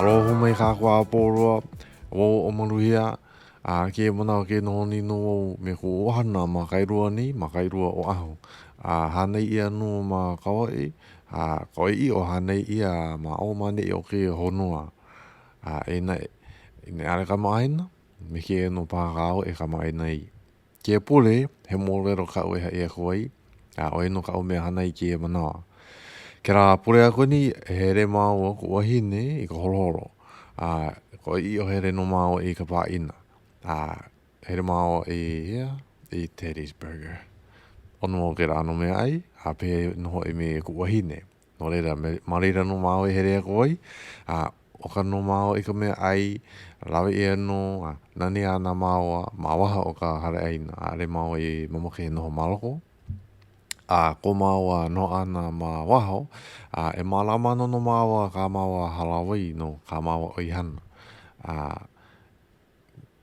Aloha hou mai kākou a pau loa, wau ʻo Maluhia, a kēia manawa ke noho nei nō wau me kuʻu ʻohana ma Kailua nei, ma Kailua, Oʻahu. A hānai ʻia nō ma Kauaʻi, a ka ʻoiaʻiʻo hānai ʻia ma ʻō ma ʻaneʻi o kēia honua. A eia naʻe, inā ʻaʻole kamaʻāina, me kēia nō paha kāua e kamaʻāina ai. Kēia pule, he moʻolelo kaʻu e haʻi aku ai, a ʻo ia nō kaʻu mea hana i kēia manawa. Kēlā pule aku nei, e hele māua kuʻu wahine i ka holoholo, a ka ʻoiaʻiʻo hele nō māua i ka pāʻina. A hele māua i hea? I Teddy's Burger. ʻOno wau kēlā ʻano meaʻai, a pehea nō hoʻi me kuʻu wahine. No laila, ma laila nō māua i hele aku ai, a ʻoka nō māua i ka meaʻai, lawe ʻia nō, a nanea ana māua ma waho o ka hale ʻaina, ʻaʻole māua i mamake e noho ma loko. A ko māua noho ʻana ma waho, a e mālama ana nō māua kā māua hālāwai no kā māua ʻoihana. A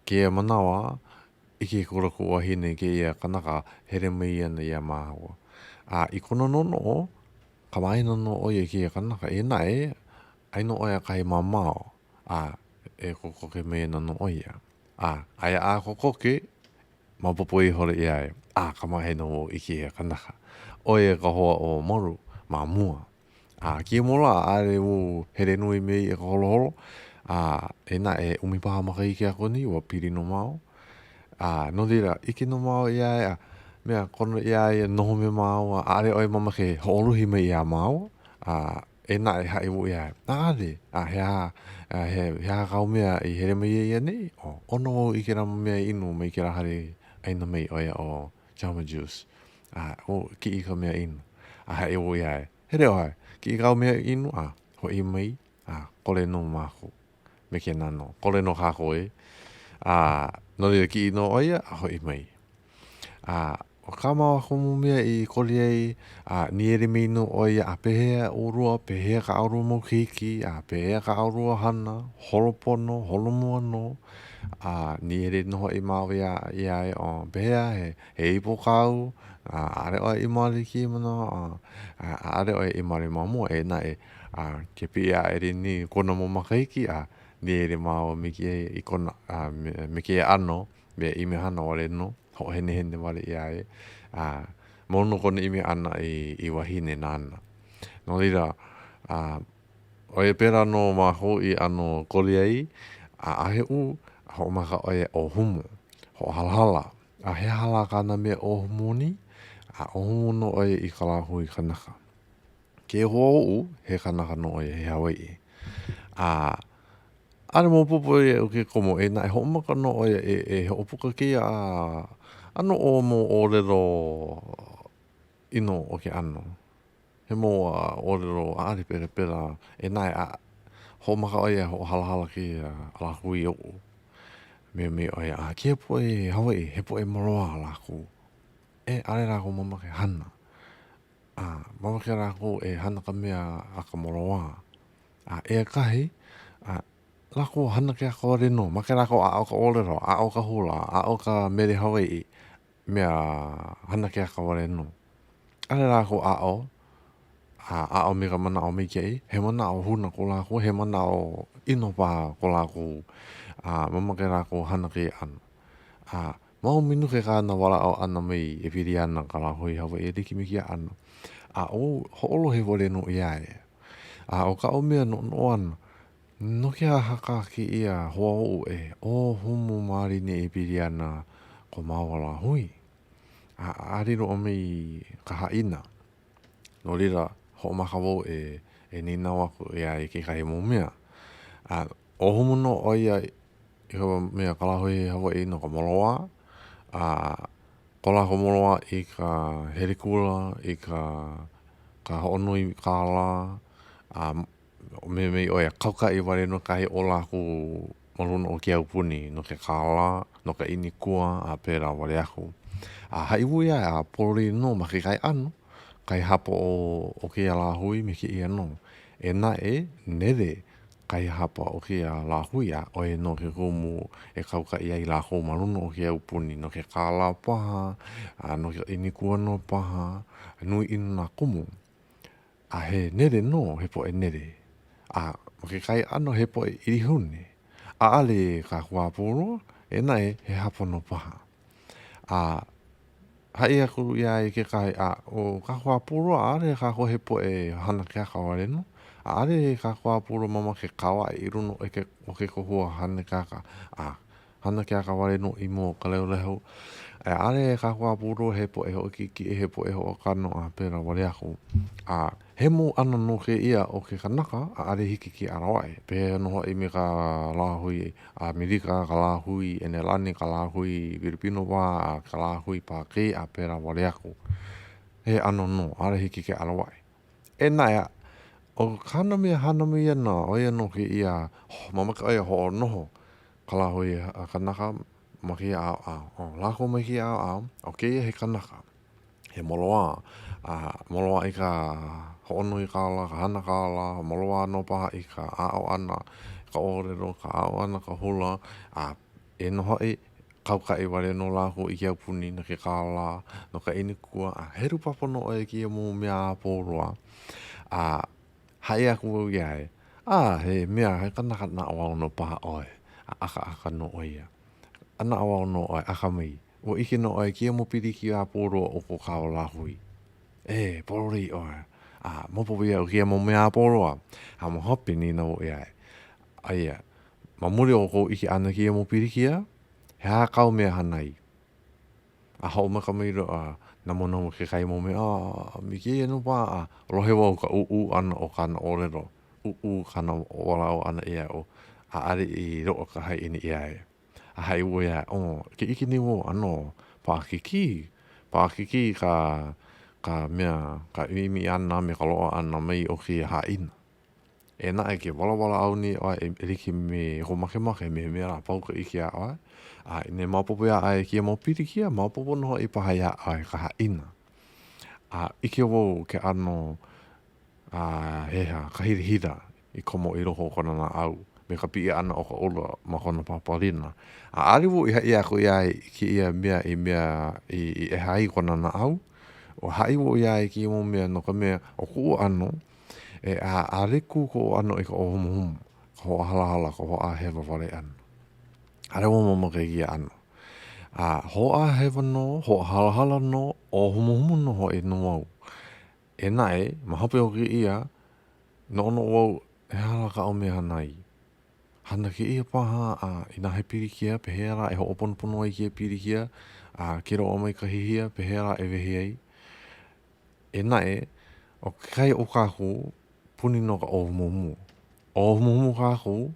kēia manawa, ʻike akula kuʻu wahine i kēia kanaka hele mai ana iā māua. A i kona noʻonoʻo, kamaʻāina nō ʻo ia i kēia kanaka, eia naʻe, aia nō ʻo ia kahi mamao, a e kokoke mai ana nō ʻo ia. A aia a kokoke, maopopo ihola iā ia, a kamaʻāina wau i kēia kanaka. ʻO ia ka hoa o Maru ma mua. A kēia mau lā, ʻaʻole wau hele nui me ia i ka holoholo, a eia naʻe, ʻumi paha makahiki aku nei, ua pili nō māua. A no laila, ʻike nō māua iā ia, mea, kono iā ia noho me māua, ʻaʻole ʻo ia mamake e hoʻoluhi mai iā māua, a eia naʻe, haʻi wau iā ia, ʻaʻole, a he aha, a he he aha kāu mea i hele mai ai i ʻaneʻi? ʻO, ʻono wau i kēlā mea inu mai kēlā hale ʻaina mai, ʻo ia ʻo Jamba Juice. A, ʻo, kiʻi ka mea inu. A haʻi wau iā ia, hele ʻoe, kiʻi kāu mea inu, a hoʻi mai, a kole nō mākou. Me kēnā nō, kole nō kākou e. A, no laila kiʻi nō ʻo ia, a hoʻi mai. A, ʻo kā māua kumu mea i koli ai, a nīele mai nō ʻo ia, a pehea ʻolua, pehea kā ʻolua mau keiki, a pehea kā ʻolua hana, holo pono, holomua nō. A nīele nō hoʻi māua iā iā ia, ʻo pehea, he he ipo kāu, a ʻaʻole ʻoe i male i kēia manawa, a ʻaʻole ʻoe i male ma mua, eia naʻe, a ke piʻi aʻela nei kona mau makahiki, a nīele māua me kēia i kona, a me kēia ʻano, me ʻimi hana wale nō, hoʻohenehene wale iā ia, a mau nō kona ʻimi ʻana i i wahine nāna. No laila, a ʻo ia pēlā nō mākou i ʻano koli ai, a ʻaʻohe uʻu, a hoʻomaka ʻo ia e ʻōhumu, hoʻohalahala. A he aha lā kāna mea ʻōhumu nei? A ʻōhumu nō ʻo ia i ka lāhui kanaka. Ke hoa oʻu, he kanaka nō ʻo ia, he Hawaiʻi. A ʻaʻole maopopo iaʻu ke komo, eia naʻe hoʻomaka nō ʻo ia e, e hoʻopuka kēia ʻano o mau ʻōlelo ʻino o ke ʻano. He mau ʻōlelo ʻaʻole pelapela eia naʻe a hoʻomaka ʻo ia e hoʻohalahala kēia lāhui oʻu. Mea mai ʻo ia, a kēia poʻe Hawaiʻi, he poʻe moloā lākou. E, ʻaʻole lākou mamake hana. A mamake lākou e hana ka mea a ka moloā. A eia kahi, a lākou hana keaka wale nō. Make lākou aʻo ka ʻōlelo, aʻo ka hula, aʻo ka mele Hawaiʻi, mea hana keaka wale nō. ʻAʻole lākou aʻo, a aʻo me ka manaʻo maikaʻi, he manaʻo huna ko lākou, he manaʻo ʻino paha ko lākou, a mamake lākou hana kēia ʻano. A mau minuke kāna walaʻau ʻana mai e pili ana ka lāhui Hawaiʻi e like me kēia ʻano. A ʻo hoʻolohe wale nō iā ia. A ʻo kaʻu mea noʻonoʻo ana, no ke aha kā kēia hoa oʻu e ʻōhumu maoli nei e pili ana ko māua lāhui? A lilo ʻo mai ka haʻina. No laila, hoʻomaka wau e e nīnau aku iā ia kekahi mau mea. A ʻōhumu nō ʻo ia i ka mea ka lāhui Hawaiʻi no ka moloā, a ko lākou moloā i ka hele kula, i ka ka hoʻonui kālā, a mea mai ʻo ia, kaukaʻi wale nō kahi o lākou ma luna o ke aupuni no ke kālā, no ka ʻinikua, a pēlā wale aku. A haʻi wau iā ia, a pololei nō ma kekahi ʻano, kahi hapa o, o kēia lāhui me kēia nō. Eia naʻe, nele kahi hapa o kēia lāhui a ʻo ia nō ke kumu e kaukaʻi ai lākou ma luna o ke aupuni no ke kālā paha, a no ke ʻinikua nō paha, nui ʻino nā kumu. A he nele nō, he poʻe nele. A. ma kekahi ʻano he poʻe ʻilihune. ʻAʻale kākou a pau loa, e naʻe, he hapa nō paha. A haʻi aku iā ia kekahi, a ʻo kākou a pau loa, ʻaʻale kākou he poʻe hana keaka wale nō. ʻAʻale kākou a pau loa mamake kau aʻe i luna o ke, o ke kahua hana keaka. A hana keaka wale nō i mua o ka lehulehu. E ʻaʻale kākou a pau loa he poʻe hoʻokiʻekiʻe, he poʻe hoʻokano a pēlā wale aku. A he mau ʻano nō kēia o ke kanaka, ʻaʻale hiki ke ʻalo aʻe. Pehea nō hoʻi me ka lāhui ʻAmelika, ka lāhui ʻEnelani, ka lāhui Pilipino paha, a ka lāhui Pākē a pēlā wale aku. He ʻano nō, ʻaʻole hiki ke ʻalo aʻe. E naʻe, ʻo kāna mea hana mai ana, ʻo ia nō kēia, mamake ʻo ia hoʻonoho ka lāhui kanaka ma kēia ʻaoʻao. ʻO lākou mai kēia ʻaoʻao, ʻo kēia he kanaka, he moloā, a moloā i ka hoʻonui kālā, ka hana kālā, moloā nō paha i ka aʻo ʻana, ka ʻōlelo, ka aʻo ʻana, ka hula, a e nō hoʻi, kaukaʻi wale nō lākou i ke aupuni no ke kālā, no ka ʻinikua, a helu papa nō ʻoe i kēia mau mea a pau loa. A haʻi aku wau iā ia, A, he mea, he kanaka naʻauao nō paha ʻoe, a ʻakaʻaka nō ʻo ia. A naʻauao nō ʻoe, akamai, ua ʻike nō ʻoe i kēia mau pilikia a pau loa o ko kāua lāhui. E, pololei ʻoe. A maopopo iaʻu kēia mau mea a pau loa. A ma hope nīnau wau iā ia, Aia, ma muli o kou ʻike ʻana i kēia mau pilikia, he aha kāu mea hana ai? A hoʻomaka mai loa namunamu kekahi mau mea, a me kēia nō paha, a lohe wau i ka ʻuʻu ʻana o kāna ʻōlelo, ʻuʻu kāna walaʻau ʻana iaʻu, ʻaʻale i loaʻa ka haʻina iā ia. A haʻi wau iā ia, oh, ke ʻike nei wau, ʻano paʻakikī, paʻakikī ka, ka mea, ka ʻimiʻimi ʻana a me ka loaʻa ʻana mai o kēia haʻina. E naʻe ke walawalaʻau nei ʻoe e like me kou makemake me he mea lā pau ka ʻike iā ʻoe. A inā maopopo iā ʻoe kēia mau pilikia, maopopo nō hoʻi paha iā ʻoe ka haʻina. A ʻike wau ke ʻano a he aha ka hilahila i komo i loko o kona naʻau me ka piʻi ʻana o ka ʻula ma kona pāpālina. A ʻaʻole wau i haʻi aku iā ia i kēia mea i mea i ʻeha ai kona naʻau. Ua haʻi wau iā ia i kēia mau mea no ka mea, ʻo kuʻu ʻano, E ʻaʻale kū koʻu ʻano i ka ʻōhumuhumu, ka hoʻohalahala, ka hoʻāhewa wale ʻana. ʻAʻole wau mamake i kēia ʻano. A hoʻāhewa nō, hoʻohalahala nō, ʻōhumuhumu nō hoʻi nō au. E naʻe, ma hope o kēia, noʻonoʻo wau, he aha lā kaʻu mea hana ai? Hana kēia paha, a inā he pilikia, pehea lā e hoʻoponopono ai kēia pilikia, a ke loaʻa mai ka hihia, pehea lā e wehe ai? E naʻe, ʻo kekahi o kākou, puni nō ka ʻōhumuhumu. ʻŌhumuhumu kākou,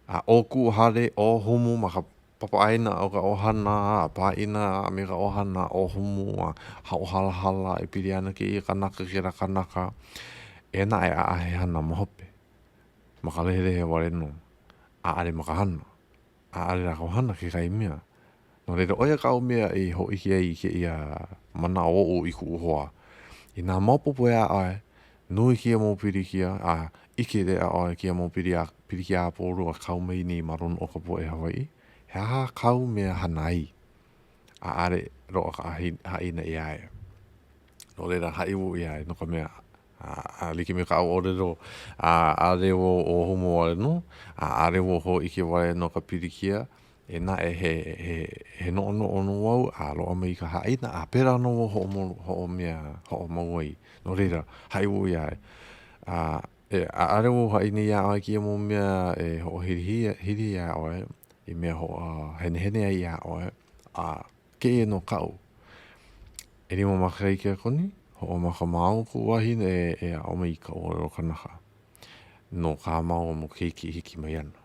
a ʻo kuʻu hale, ʻōhumu ma ka papa ʻaina o ka ʻohana, a pāʻina a me ka ʻohana, ʻōhumu a hoʻohalahala e pili ana kēia kanaka kēlā kanaka. E naʻe, ʻaʻahe hana ma hope. Ma ka lehelehe wale nō, ʻaʻale ma ka hana. ʻAʻale lākou hana kekahi mea. No laila, ʻo ia kaʻu mea i hōʻike ai i kēia manaʻo oʻu i kuʻu hoa. Inā maopopo iā ʻoe, nui kēia mau pilikia, a ʻike leʻa ʻoe kēia mau pilikia a pau loa kau mai nei ma luna o ka poʻe Hawaiʻi, he aha kāu mea hana ai? ʻAʻale loaʻa ka haʻina iā ia. No laila, haʻi wau iā ia, no ka mea, A like me kaʻu ʻōlelo, a ʻaʻole wau ʻōhumu wale nō, a ʻaʻole wau hōʻike wale no ka pilikia, e naʻe he, he, he noʻonoʻo nō wau a loaʻa mai ka haʻina, a pēlā nō wau hoʻomau, hoʻomea, hoʻomau ai. No laila, haʻi wau iā ia, a e, ʻaʻole wau haʻi nei iā ʻoe kēia mau mea e hoʻohilihili iā ʻoe, i mea hoʻohenehene ai iā ʻoe, a Kēia nō kaʻu. ʻElima makahiki aku nei, hoʻomaka māua kuʻu wahine e, e aʻo mai i ka ʻōlelo kanaka no kā māua mau keiki i hiki mai ana.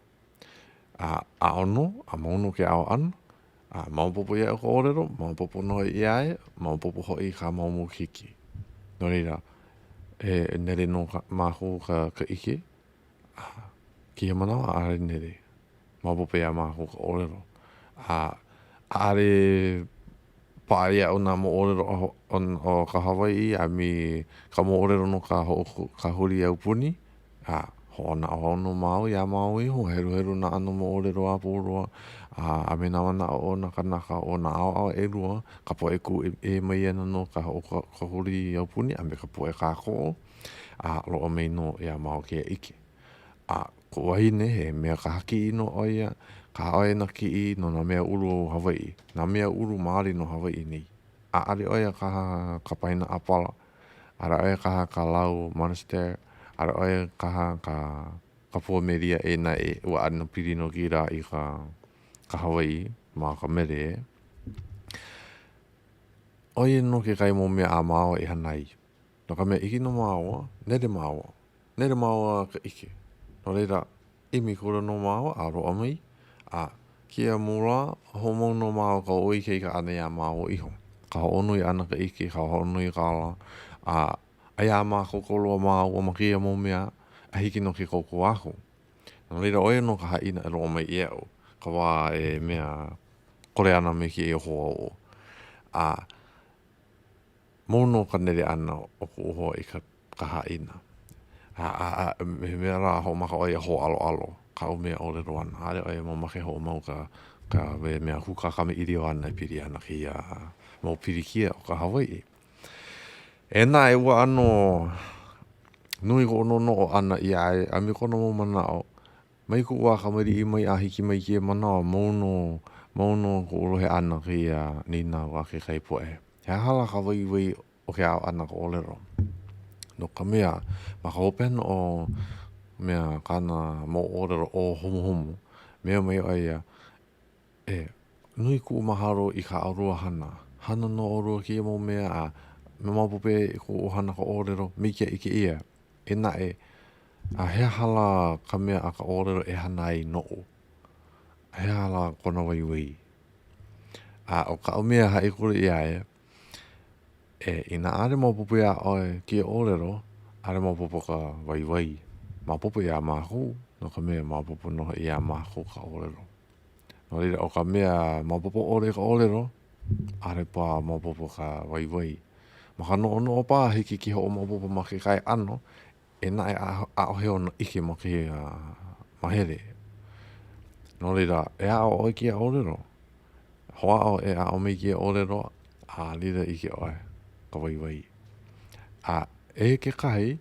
A aʻo nō, a mau nō ke aʻo ʻana, a maopopo iaʻu ka ʻōlelo, maopopo nō iā ia, maopopo hoʻi i kā māua mau keiki. No laila, e nele nō ka, mākou ka, ka ʻike, a kēia manawa, ʻaʻole nele. Maopopo iā mākou ka ʻōlelo. A ʻaʻole paʻa iaʻu nā moʻolelo o ka Hawaiʻi a me ka moʻolelo no ka hoʻokahuli aupuni, a hoʻonaʻauao nō māua iā māua iho, heluhelu nā ʻano moʻolelo a pau loa, a me nā manaʻo o nā kānaka o nā ʻaoʻao ʻelua, ka poʻe kūʻē mai ana no ka hoʻokahuli aupuni a me ka poʻe kākoʻo, a loaʻa mai nō iā māua kēia ʻike. A kuʻu wahine, he mea kaha kiʻi nō ʻo ia, kaha ʻo ia nā kiʻi no nā mea ulu o Hawaiʻi, nā mea ulu maoli no Hawaiʻi nei. ʻAʻole ʻo ia kaha ka paina ʻāpala, ʻaʻole ʻo ia kaha ka lau monstera, ʻaʻole ʻo ia kaha ka ka pua melia ʻē naʻe ua ʻano pili nō kēlā i ka ka Hawaiʻi ma ka mele. ʻO ia nō kekahi mau mea a māua i hana ai. No ka mea, ʻike nō māua, nele māua. Nele māua ka ʻike. No laila, ʻimi kula nō māua a loaʻa mai, a kēia mau lā, hoʻomau nō māua ka hoʻoikaika ʻana iā māua iho. Ka hoʻonui ʻana ka ʻike, ka hoʻonui kālā, a aia a mākaukau loa māua ma kēia mau mea, a hiki nō ke kōkua aku. No laila, ʻo ia nō ka haʻina e loaʻa mai iaʻu, ka wā e mea kole ana me kēia hoa oʻu. A mau nō ka nele ʻana o kuʻu hoa i ka ka haʻina. A, a, a, he mea lā hoʻomaka ʻo ia hōʻaloʻalo kaʻu mea ʻōlelo ʻana. ʻAʻole ʻo ia mamake hoʻomau ka, ka mea kūkā kamaʻilio ʻana e pili ana kēia mau pilikia o ka Hawaiʻi. E naʻe ua ʻano nui koʻu noʻonoʻo ʻana iā ia a me kona mau manaʻo. Mai koʻu wā kamaliʻi mai a hiki mai kēia manawa, mau nō, mau nō koʻu lohe ʻana kēia nīnau a kekahi poʻe. He aha lā ka waiwai o ke aʻo ʻana ka ʻōlelo? No ka mea, ma ka hopena o mea kāna moʻoʻōlelo ʻo Homohomo, mea mai ʻo ia, E, nui kuʻu mahalo i kā ʻolua hana. Hana nō ʻolua kēia mau mea a maopopo i kuʻu ʻohana ka ʻōlelo, maikaʻi kēia. E naʻe, a he aha lā ka mea a ka ʻōlelo e hana ai noʻu? He aha lā kona waiwai? A ʻo kaʻu mea haʻi akula iā ia, e, inā ʻaʻole maopopo iā ʻoe kēia ʻōlelo, ʻaʻole maopopo ka waiwai. Maopopo iā mākou, no ka mea, maopopo nō hoʻi iā mākou ka ʻōlelo. No laila, ʻo ka mea maopopo ʻole ka ʻōlelo, ʻaʻole paha maopopo ka waiwai. Ma ka noʻonoʻo paha, hiki ke hoʻomaopopo ma kekahi ʻano, e naʻe ʻaʻohe ona ʻike ma kēia māhele. No laila, e aʻo ʻoe i kēia ʻōlelo. Hoʻāʻo e aʻo mai kēia ʻōlelo, a laila ʻike ʻoe ka waiwai. A eia kekahi,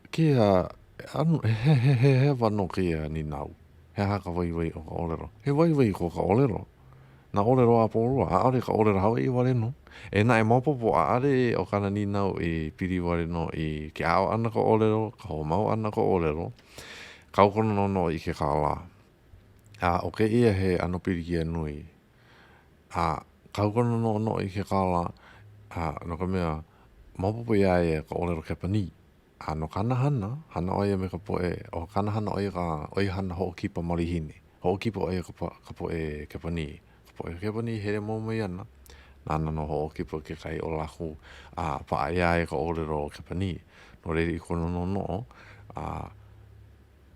kēia ʻano, he, he, he hewa nō kēia nīnau. He aha ka waiwai o ka ʻōlelo? He waiwai ko ka ʻōlelo. Nā ʻōlelo a pau loa, ʻaʻole ka ʻōlelo Hawaiʻi wale nō. E naʻe maopopo, ʻaʻole ʻo kāna nīnau i pili wale nō i ke aʻo ʻana ka ʻōlelo, ka hoʻomau ʻana ka ʻōlelo, kau kona noʻonoʻo i ke kālā. A ʻo kēia he ʻano pilikia nui. A kau kona noʻonoʻo i ke kālā, a no ka mea, maopopo iā ia ka ʻōlelo Kepanī. A no kāna hana, hana ʻo ia me ka poʻe, ʻo kāna hana ʻo ia ka ʻoihana hoʻokipa malihini. Hoʻokipa ʻo ia ka ka poʻe Kepanī. Ka poʻe Kepanī hele mau mai ana, nāna nō hoʻokipa kekahi o lākou a paʻa iā ia ka ʻōlelo Kepanī. No laila i kona noʻonoʻo, a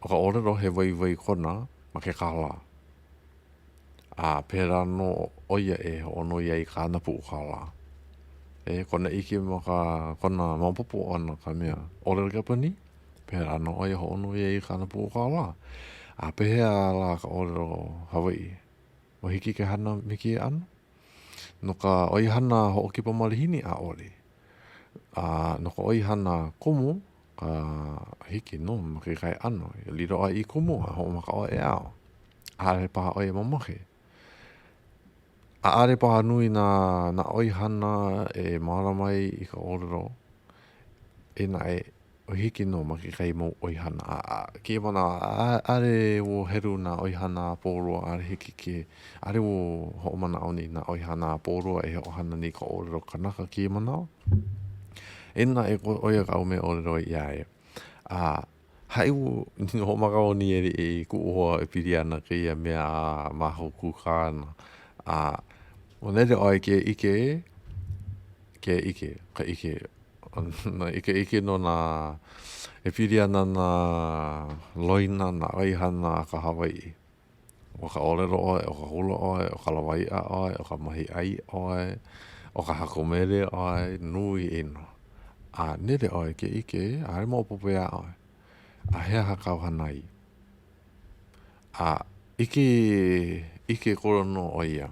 ʻo ka ʻōlelo he waiwai kona ma ke kālā. A pēlā nō ʻo ia e hoʻonui ai i kāna puʻu kālā. E kona ʻike ma ka kona maopopo ʻana ka mea ʻōlelo Kepanī, pēlā nō ʻo ia hoʻonui ai i kāna puʻu kālā. A pehea lā ka ʻōlelo Hawaiʻi? Ua hiki ke hana me kēia ʻano? No ka ʻoihana hoʻokipa malihini, ʻaʻole. A no ka ʻoihana kumu, a hiki nō ma kekahi ʻano, e lilo ʻoe i kumu a hoʻomaka ʻoe e aʻo. ʻAʻole paha ʻoe mamake. ʻAʻole paha nui nā nā ʻoihana e mālama ai i ka ʻōlelo, e naʻe, hiki nō ma kekahi mau ʻoihana. A kēia manawa, ʻaʻole ua helu nā ʻoihana a pau loa, ʻaʻole hiki ke, ʻaʻole ua hoʻomanaʻo nei nā ʻoihana a pau loa e hoʻohana nei i ka ʻōlelo kanaka kēia manawa. E naʻe, ʻo ia kaʻu mea ʻōlelo ai iā ia. A haʻi hoʻomaka ʻo Nieli i kuʻu hoa e pili ana kēia mea a mākou kūkā ana. A ua nele ʻoe ke ʻike, ke ʻike, ka ʻike, i ka ʻike no nā, e pili ana nā loina, nā ʻoihana a ka Hawaiʻi. ʻO ka ʻōlelo ʻoe, ʻo ka hula ʻoe, ʻo ka lawaiʻa ʻoe, ʻo ka mahiʻai ʻoe, ʻo ka haku mele ʻoe, nui ʻino. A nele ʻoe ke ʻike, ʻaʻole maopopo iā ʻoe. A he aha kāu hana ai? A ʻike, ʻike kula nō ʻo ia,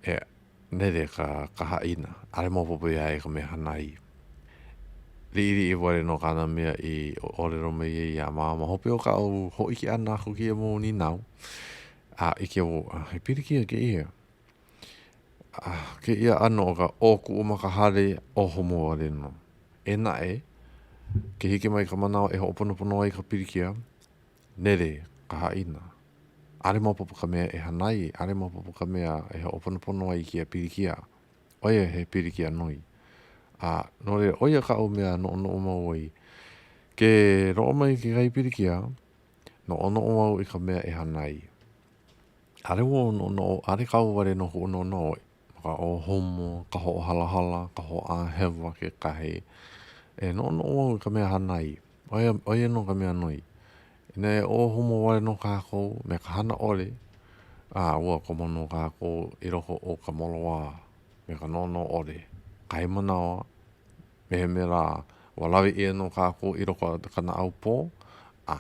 e nele ka, ka haʻina, ʻaʻole maopopo iā ia ka mea hana ai. Liʻiliʻi wale nō kāna mea i ʻōlelo mai ai iā ma ma hope o kaʻu hōʻike ʻana aku kēia mau nīnau, a ʻike wau, a he pilikia kēia. A kēia ʻano o ka ʻōkuʻu ma ka hale ʻōhomo wale nō. E naʻe, ke hiki mai ka manawa e hoʻoponopono ai ka pilikia, nele ka haʻina. ʻAʻole maopopo ka mea e hana ai, ʻaʻole maopopo ka mea e hoʻoponopono ai i kēia pilikia. ʻOiai he pilikia nui. A no laila, ʻo ia kaʻu mea noʻonoʻo mau ai. Ke loaʻa mai kekahi pilikia, noʻonoʻo au i ka mea e hana ai. ʻAʻole wau noʻonoʻo, ʻaʻole kau wale nō koʻu noʻonoʻo ma ka ʻōhomo, ka hoʻohalahala, ka hoʻāhewa kekahi. E noʻonoʻo wau i ka mea e hana ai. ʻO ia, ʻo ia nō ka mea nui. Inā e ʻōhomo wale nō kākou me ka hana ʻole, a ua komo nō kākou i loko o ka moloā me ka noʻonoʻo ʻole. Kahi manawa, me he mea lā, ua lawe ʻia nō kākou i loko o ka naʻaupō, a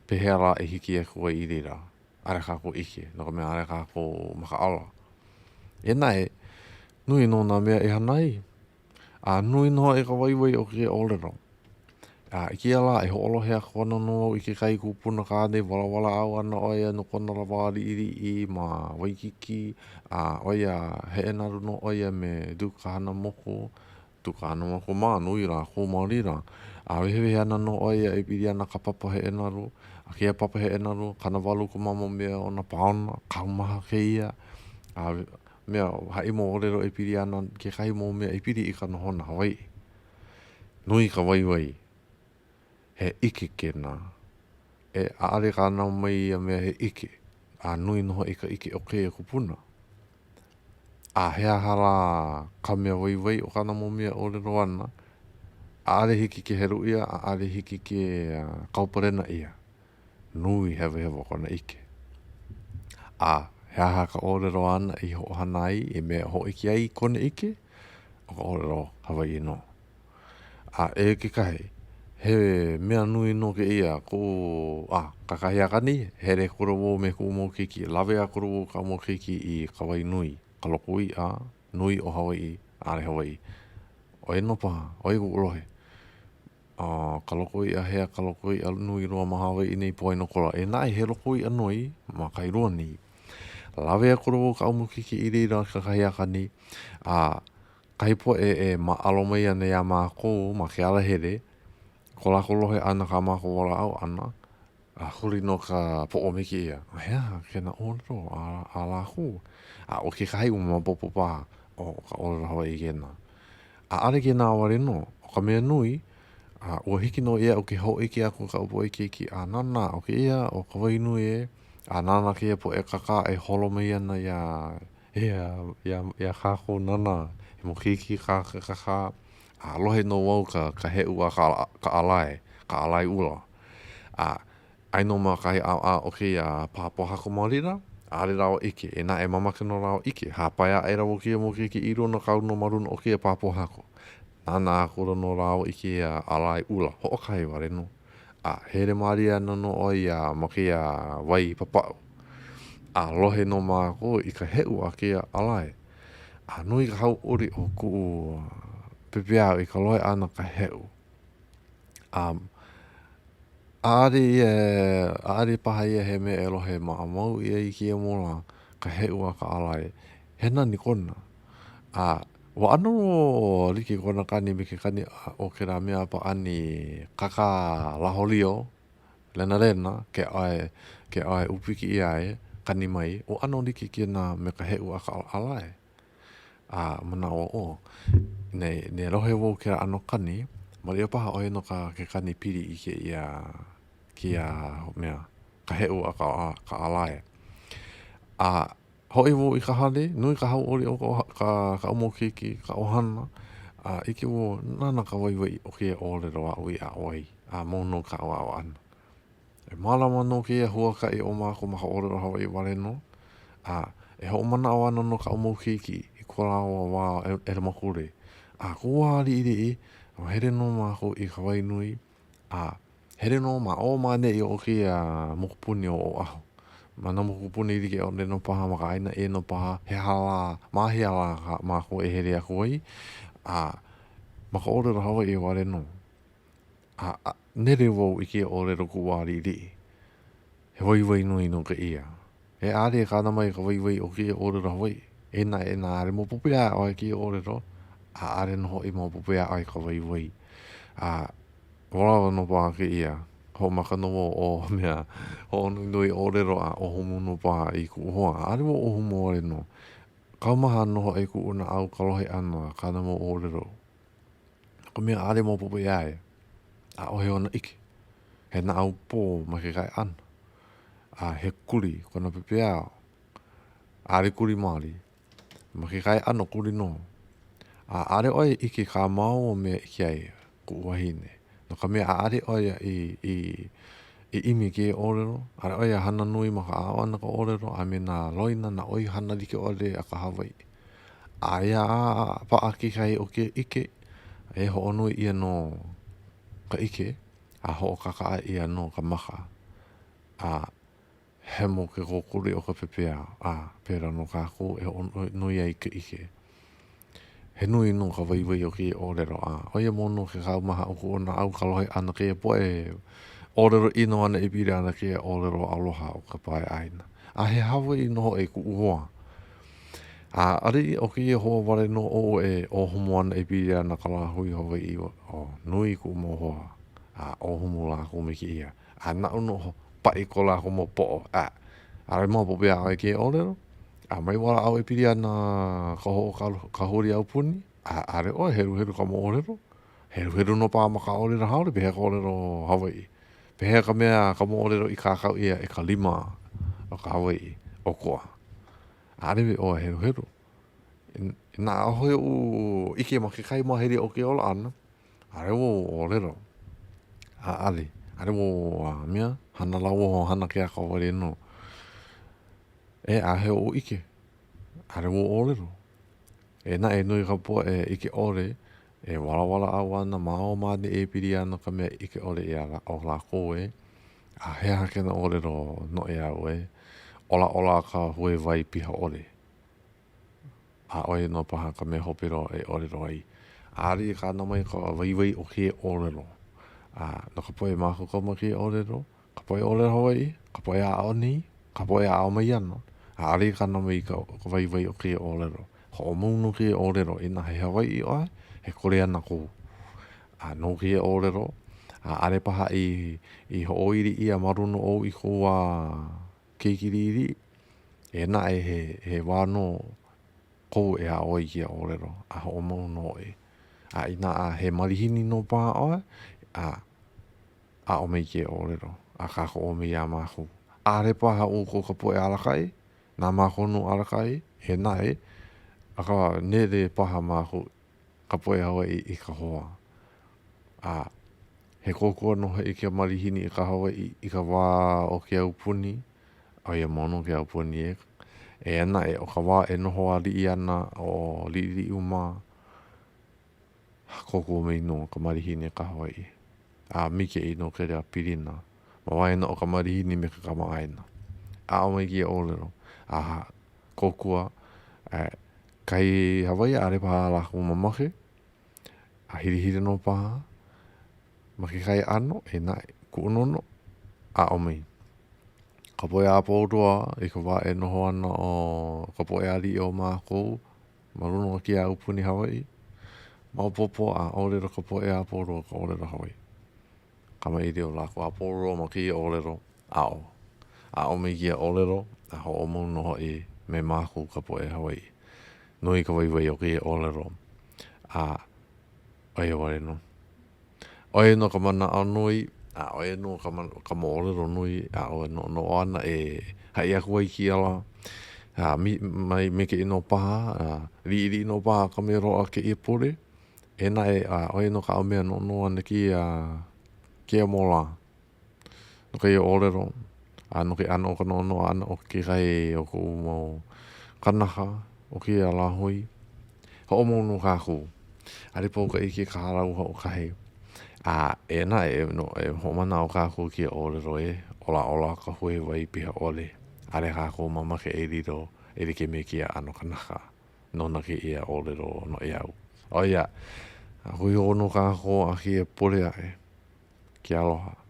pehea lā e hiki aku ai i laila? ʻAʻole kākou ʻike, no ka mea, ʻaʻole kākou makaʻala. Eia naʻe, nui nō nā mea e hana ai, a nui nō hoʻi ka waiwai o kēia ʻōlelo. A i kēia lā, e hoʻolohe aku ana nō au i kekahi kupuna kāne walawalaʻau ana ʻo ia no kona wā liʻiliʻi ma Waikīkī, a ʻo ia, heʻenalu nō ʻo ia me Duke Kahanamoku, Duke Kahanamoku mā, nui lākou ma laila. A wehewehe ana nō ʻo ia e pili ana ka papa heʻenalu, a kēia papa heʻenalu, 80 kūmāmau mea o nā paona, kaumaha kēia, a mea haʻi moʻolelo e pili ana kekahi mau mea e pili i ka nohona Hawaiʻi. Nui ka waiwai, he ʻike kēnā. E ʻaʻole kānau mai ia mea he ʻike, a nui nō hoʻi ka ʻike o kēia kupuna. A he aha lā ka mea waiwai o kāna mau mea ʻōlelo ʻana, ʻaʻole hiki ke helu ʻia, ʻaʻole hiki ke kaupalena ʻia. Nui hewahewa kona ʻike. A he aha ka ʻōlelo āna i hoʻohana ai i mea e hōʻike ai i kona ʻike? ʻO ka ʻōlelo Hawaiʻi nō. A eia kekahi, he mea nui nō kēia koʻu, a kakahiaka nei, hele akula wau me kuʻu mau keiki, lawe akula wau i kaʻu mau keiki i ka wai nui, ka loko iʻa nui o Hawaiʻi, ʻaʻole Hawaiʻi. ʻO ia nō paha, ʻo ia kuʻu lohe. A ka loko iʻa hea ka loko iʻa nui loa ma Hawaiʻi nei Puainokola. Eia naʻe he loko iʻa nui ma Kailua nei. Lawe akula wau i kaʻu mau keiki i laila kakahiaka nei, a kahi poʻe e māʻalo mai ana iā mākou ma ke alahele, ko lākou lohe ʻana kā mākou walaʻau ʻana, a huli nō ka poʻo me kēia, he aha kēnā ʻōlelo a, a lākou? A ʻo kekahi ua maopopo paha, ʻo ka ʻōlelo Hawaiʻi kēnā. ʻAʻole kēnā wale nō, ʻo ka mea nui, a ua hiki nō iaʻu ke hōʻike aku i kaʻu poʻe keiki, a nānā, ʻo kēia, ʻo ka wai nui ē, a nānā kēia poʻe kakā e holo mai ana iā Iā, iā, iā kākou nānā, he mau keiki kā kakā, a lohe nō wau ka, ka heʻu a ka, ka ʻalae, ka ʻalae ʻula. A, aia nō ma kahi ʻaoʻao o kēia pā pōhaku ma laila, ʻaʻole lāua ʻike, eia naʻe mamake nō lāua ʻike, hāpai aʻela wau kēia mau keiki i luna kau nō ma luna o kēia pā pōhaku. Nānā akula nō lāua i kēia ʻalae ʻula, hoʻokahi wale nō. A hele mālie ana nō ʻo ia ma kēia wai papaʻu. A lohe nō mākou i ka heʻu a kēia ʻalae. A nui ka hauʻoli o kuʻu pepeiao i ka lohe ʻana ka heʻu. A ʻaʻole ia, ʻaʻole paha ia he mea e lohe maʻamau ʻia i kēia mau lā, ka heʻu a ka ʻalae. He nani kona. A ua ʻano like kona kani me ke kani o kēlā mea pāʻani kakā laholio, lenalena, ke ʻae, ke ʻae ʻūpiki ʻia ai, kani mai, ua ʻano like kēnā me ka heʻu a ka ʻalae. A manaʻo ʻo, nei, nei lohe wau kēlā ʻano kani, malia paha ʻo ia nō ka ke kani pili i kēia, kēia mea, ka heʻu a ka, ka ʻalae. A Hoʻi wau i ka hale, nui ka hauʻoli o ka kaʻu mau keiki, ka ʻohana, a ʻike wau, nāna ka waiwai o kēia ʻōlelo aʻu i aʻo ai, a mau nō kaʻu aʻo ʻana. E mālama nō kēia huakaʻi o mākou ma ka ʻōlelo Hawaiʻi wale nō, a e hoʻomanaʻo ana nō kaʻu mau keiki i ko lāua wā ʻelemakule. A koʻu wā liʻiliʻi, ua hele nō mākou i ka wai nui, A hele nō ma ʻō ma ʻaneʻi o kēia mokupuni o Oʻahu. Ma nā mokupuni like ʻole nō paha, ma ka ʻāina ʻē nō paha, he aha lā, ma hea lā kā mākou e hele aku ai, a Ma ka ʻōlelo Hawaiʻi wale nō. A, a nele wau i kēia ʻōlelo kuʻu wā liʻiliʻi. He waiwai nui nō kēia. E ʻaʻole e kāna mai ka waiwai o kēia ʻōlelo Hawaiʻi. E naʻe inā ʻaʻole maopopo iā ʻoe kēia ʻōlelo, a ʻaʻole nō hoʻi maopopo iā ʻoe ka waiwai. A ua lawa nō paha kēia, hoʻomaka nō wau o mea hoʻonuinui ʻōlelo a ʻōhumu nō paha i kuʻu hoa. ʻAʻole wau ʻōhumu wale nō. Kaumaha nō hoʻi kuʻu naʻau ka lohe ʻana kāna mau ʻōlelo. No ka mea, ʻaʻole maopopo iā ia. ʻAʻohe ona ʻike. He naʻaupō ma kekahi ʻano. A he kuli kona pepeiao. ʻAʻole kuli maoli. Ma kekahi ʻano kuli nō. A ʻaʻole ʻo ia ʻike kā māua mea ʻike ai, kuʻu wahine. No ka mea, ʻaʻole ʻo ia i, i, i ʻimi i kēia ʻōlelo. ʻAʻole ʻo ia hana nui ma ka aʻo ʻana ka ʻōlelo a me nā loina, nā ʻoihana like ʻole a ka Hawaiʻi. Aia a paʻa kekahi o kēia ʻike, e hoʻonui ʻia nō ka ʻike a hoʻokakaʻa ʻia nō ka maka. A hemo ke kōkuli o ka pepeiao, a pēlā nō kākou e hoʻonui ai i ka ʻike. He nui nō ka waiwai o kēia ʻōlelo, a ʻo ia mau nō ke kaumaha o kuʻu naʻau ka lohe ʻana kēia poʻe ʻōlelo ʻino ana e pili ana kēia ʻōlelo aloha o ka pae ʻāina. A he Hawaiʻi nō hoʻi kuʻu hoa. A ʻaʻole ʻo kēia hoa wale nō oʻu e ʻōhumu ana e pili ana ka lāhui Hawaiʻi, o nui kuʻu mau hoa, a ʻōhumu lākou me kēia. A naʻu nō paʻi ko lākou mau poʻo, a ʻaʻole maopopo iā ʻoe kēia ʻōlelo, a mai walaʻau e pili ana ka hoʻokahuli aupuni, a ʻaʻole ʻoe heluhelu ka moʻolelo, heluhelu nō paha ma ka ʻōlelo haole, pehea ka ʻōlelo Hawaiʻi? Pehea ka mea ka moʻolelo i kākau ʻia e ka lima o ka Hawaiʻi ʻokoʻa? ʻAʻole ʻoe heluhelu. Inā ʻaʻohe oʻu ʻike ma kekahi māhele o ke ola ʻana, ʻaʻole wau ʻōlelo. ʻAʻole. ʻAʻole wau a mea, hana lauoho, hana keaka wale nō. E ʻaʻohe oʻu ʻike. ʻAʻole wau ʻōlelo. E naʻe nui ka poʻe ʻike ʻole e walawalaʻau ana ma o ma ʻaneʻi e pili ana ka mea ʻike ʻole ʻia o lākou e. A he aha kēnā ʻōlelo noʻeau e? ʻOlaʻola ka hue wai piha ʻole. A ʻo ia nō paha ka mea hope loa e ʻōlelo ai. ʻAʻole i kāna mai ka waiwai o kēia ʻōlelo. A no ka poʻe mākaukau ma kēia ʻōlelo, ka poʻe ʻōlelo Hawaiʻi, ka poʻe aʻo nei, ka poʻe aʻo mai ana, ʻaʻole i kāna mai ka waiwai o kēia ʻōlelo. Hoʻomau nō kēia ʻōlelo, inā he Hawaiʻi ʻoe, he kuleana kou. A no kēia ʻōlelo, a ʻaʻole paha i, i hoʻoili ʻia ma luna ou i kou wā keiki liʻiliʻi, e naʻe he, he wā nō kou e aʻo ai i kēia ʻōlelo, a hoʻomau nō ʻoe. A inā a he malihini nō paha ʻoe, a aʻo mai kēia ʻōlelo, a kākoʻo mai iā mākou. ʻAʻole paha ʻoukou ka poʻe alakaʻi, na mākou nō alakaʻi, e naʻe, akā nele paha mākou ka poʻe Hawaiʻi i ka hoa. A he kōkua nō hoʻi ke malihini i ka Hawaiʻi i ka wā o ke aupuni, ʻo ia mau nō ke aupuni e. Eia naʻe, ʻo ka wā e noho aliʻi ana ʻo Liʻiliʻu mā, kōkua mai nō ka malihini i ka Hawaiʻi. A maikaʻi nō kēlā pilina ma waena o ka malihini me ke kamaʻāina. Aʻo mai kēia ʻōlelo, a kōkua, a kahi Hawaiʻi ʻaʻole paha lākou mamake, a hilihili nō paha ma kekahi ʻano, e naʻe, kuʻu noʻonoʻo, aʻo mai. Ka poʻe a pau loa i ka wā e noho ana ʻo ka poʻe aliʻi o mākou ma luna o ke aupuni Hawaiʻi, maopopo a ʻōlelo ka poʻe a pau loa ka ʻōlelo Hawaiʻi. Kamaʻilio lākou a pau loa ma kēia ʻōlelo aʻo. Aʻo mai kēia ʻōlelo a hoʻomau nō hoʻi me mākou ka poʻe Hawaiʻi. Nui ka waiwai o kēia ʻōlelo a ʻo ia wale nō. ʻO ia nō ka manaʻo nui, a ʻo ia nō ka, ka moʻolelo nui aʻu e noʻonoʻo ana e haʻi aku ai i kēia lā. A mi, mai maikaʻi nō paha, a liʻiliʻi nō paha ka mea loaʻa kēia pule. E naʻe, a ʻo ia nō kaʻu mea noʻonoʻo ana kēia, kēia mau lā. No kēia ʻōlelo, a no ke ʻano o ka noʻonoʻo ʻana o kekahi o koʻu mau kanaka o kēia lāhui, hoʻomau nō kākou. ʻAʻole pau ka ʻike ka hālau hoʻokahi. A eia naʻe, e hoʻomanaʻo kākou i kēia ʻōlelo e ʻolaʻola ka hue wai piha ʻole. ʻAʻole kākou mamake e lilo e like me kēia ʻano kanaka. Nona kēia ʻōlelo noʻeau. ʻO ia. A hui hou nō kākou a kēia pule aʻe. Ke aloha.